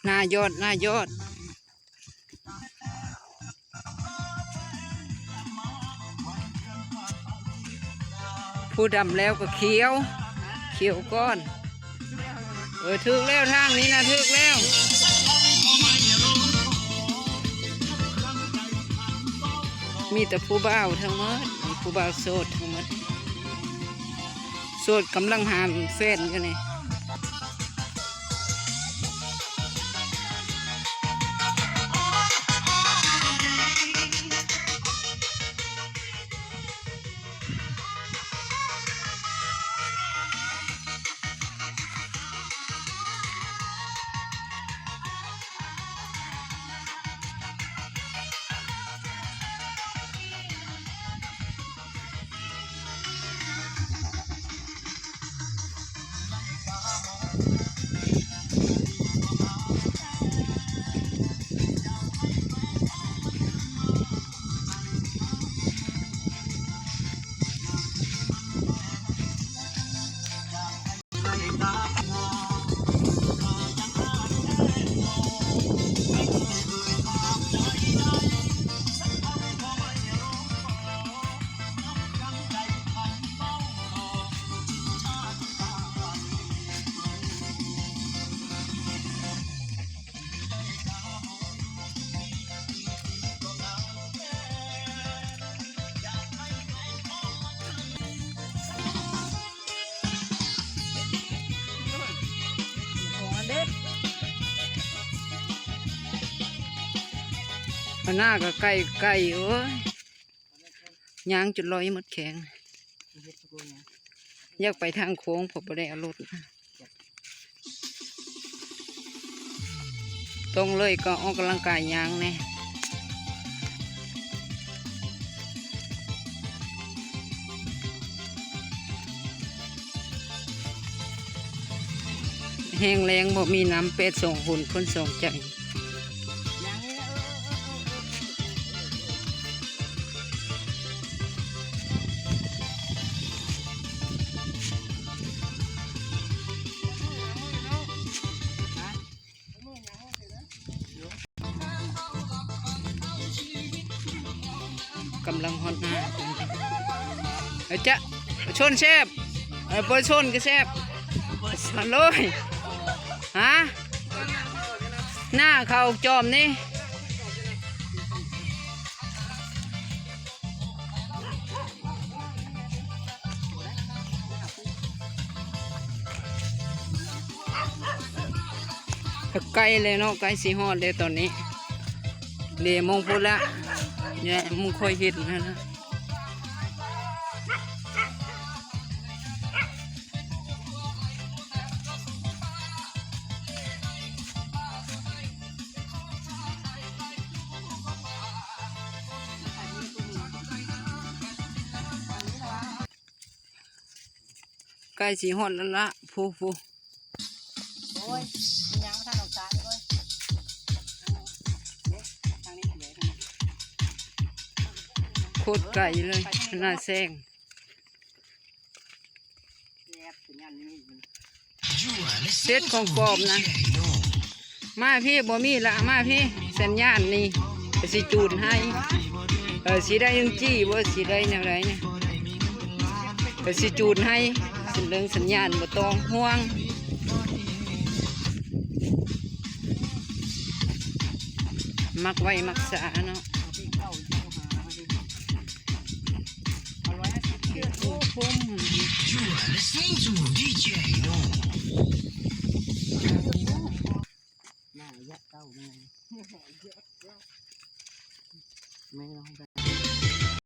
ໜ້າຍອດ ໜ້າຍອດ. ຜູ້ດຳແລ້ວກໍຂຽວ ຂຽວກ່ອນ. ເອີ ຖືກແລ້ວ ທາງນີ້ນະ ຖືກແລ້ວ. ມີແຕ່ຜູ້ບ່າວທັງໝົດ ມີຜູ້ບ່າວໂສດທັງໝົດ. ໂສດກຳລັງຫາແຟນຢູ່ນີ້. ອັນໜ້າກໍໄກ່ ໄກ່ ໂອ້ຍ ຍ່າງຈົນລອຍໝົດແຂ້ງ. ຢາກໄປທາງໂຄ້ງ ເພາະບໍ່ໄດ້ເອົາລົດ. ຕົງເລີຍກໍອອກກຳລັງກາຍຍ່າງແດ່. ແຮງແລງບໍ່ມີນ້ຳ ແປດສອງຄົນ ຄົນສອງໃຈ. ກຳລັງຮອດໜ້າ ເອີ ຈະຊົນແຊບ ເອີ ບໍ່ຊົນກໍແຊບ ອະໂລຍ ຮະ ໜ້າເຂົ້າຈອມນີ້. ໃກ້ແລ້ວເນາະ ໃກ້ຊິຮອດແລ້ວຕອນນີ້ ເດ ມົງພຸ້ນລະ ແຍະ ມຸງຄ່ອຍເຮັດຫັ້ນນະ. ໃກ້ຊິຮອດແລ້ວລະ ຜູ້ ຜູ້ ໂອ້ຍ ຍັງບໍ່ທັນອອກສາຍເລີຍ ໂຄດໄກເລີຍ ໜ້າແຊງ. ເສັດຂອງປອມນະ ມາພີ້ ບໍ່ມີລະ ມາພີ້ ສັນຍານນີ້ ກະຊິຈູດໃຫ້ ເອີ ຊິໄດ້ໜຶ່ງຈີ່ບໍ່ ຊິໄດ້ແນວໃດນີ້ ກະຊິຈູດໃຫ້ ເລື່ອງສັນຍານບໍ່ຕ້ອງຫ່ວງ. ມັກໄວມັກຊ້າເນາະ. You are listening to ດີເຈ ໂນ.